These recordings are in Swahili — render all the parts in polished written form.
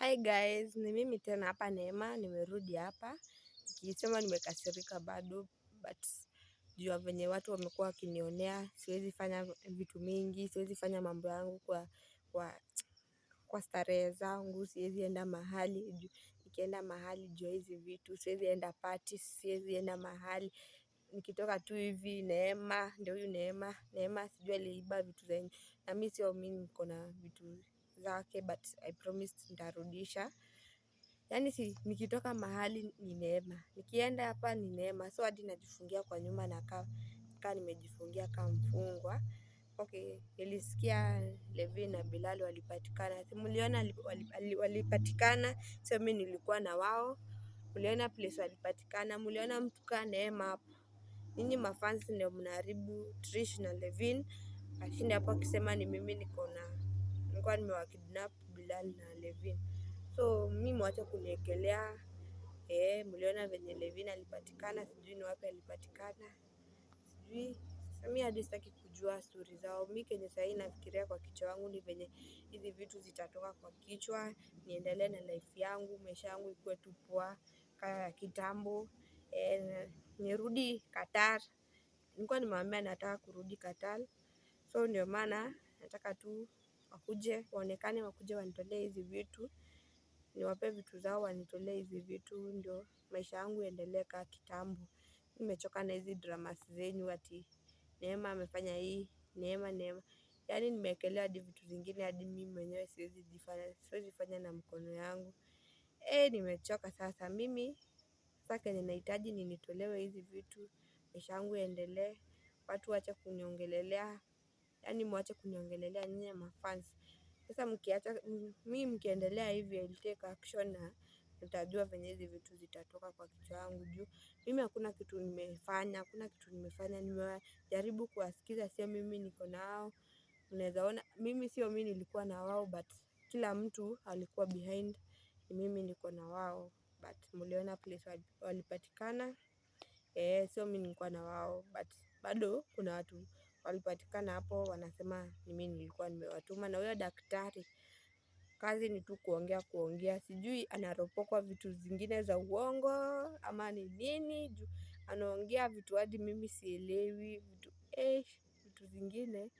Hi guys, ni mimi tena hapa Neema, nimerudi hapa. Nikisema nimekasirika bado, but juu ya venye watu wamekuwa wakinionea, siwezi fanya vitu mingi, siwezi fanya mambo yangu kwa starehe zangu, siwezi enda mahali, juu nikienda mahali juu ya hizi vitu, siwezi enda party, siwezi enda mahali. Nikitoka tu hivi Neema, ndio huyu Neema, Neema sijui aliiba vitu zenye. Na mimi sio mimi niko na vitu zake, but I promised nitarudisha. Yaani si nikitoka mahali ni Neema, nikienda hapa ni Neema, so hadi najifungia kwa nyumba nakaa kaa nimejifungia kama mfungwa. Okay, nilisikia Levi na Bilal walipatikana. Si mliona walipatikana, sio mimi nilikuwa na wao. Mliona place walipatikana, mliona mtu kaa Neema hapo. Nyinyi mafans ndio mnaharibu Trish na Levin. Ashinde hapo akisema ni mimi niko na nilikuwa nimewakidnap Bilal na Levin. So mi mwache kuniekelea. Eh, mliona venye Levin alipatikana, sijui ni wapi alipatikana. Sijui sasa mi hadi sitaki kujua stori zao. Mi kenye sahii nafikiria kwa kichwa yangu ni venye hizi vitu zitatoka kwa kichwa, niendelee na life yangu, maisha yangu ikuwe tu poa kama ya kitambo. Eh, nirudi Qatar. Nilikuwa nimewaambia nataka kurudi Qatar. So ndio maana nataka tu wakuje waonekane, wakuje wanitolee hizi vitu, niwape vitu zao wanitolee hizi vitu, ndio maisha yangu iendelee kaa kitambo. Nimechoka na hizi dramas zenyu ati Neema amefanya hii, Neema Neema. Yaani nimeekelea hadi vitu zingine hadi mimi mwenyewe siwezi jifanya, siwezi fanya na mkono yangu. Eh, nimechoka sasa mimi. Sasa kenye nahitaji ni nitolewe hizi vitu, maisha yangu iendelee, watu waache kuniongelelea, yaani mwache kuniongelelea nyinyi mafans. Sasa mkiacha mimi mkiendelea hivi I'll take action na nitajua venye hizi vitu zitatoka kwa kichwa yangu juu mimi hakuna kitu nimefanya, hakuna kitu nimefanya, nimejaribu kuwasikiza, sio mimi niko nao. Unaweza ona mimi sio mimi nilikuwa na wao, but kila mtu alikuwa behind ni mimi niko na wao, but mliona place walipatikana. Eh, sio mimi nilikuwa na wao, but bado kuna watu walipatikana hapo wanasema ni mimi nilikuwa nimewatuma. Na huyo daktari kazi ni tu kuongea kuongea, sijui anaropokwa vitu zingine za uongo ama ni nini, juu anaongea vitu hadi mimi sielewi vitu, vitu zingine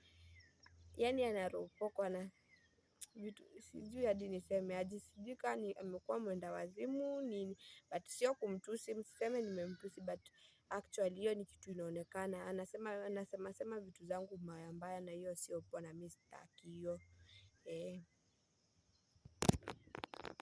yaani anaropokwa na vitu sijui hadi niseme aje, sijui kama ni amekuwa mwenda wazimu nini, but sio kumtusi, msiseme nimemtusi, but actually hiyo ni kitu inaonekana. Anasema anasema sema vitu zangu mbaya mbaya, na hiyo sio poa, na mimi sitaki hiyo eh.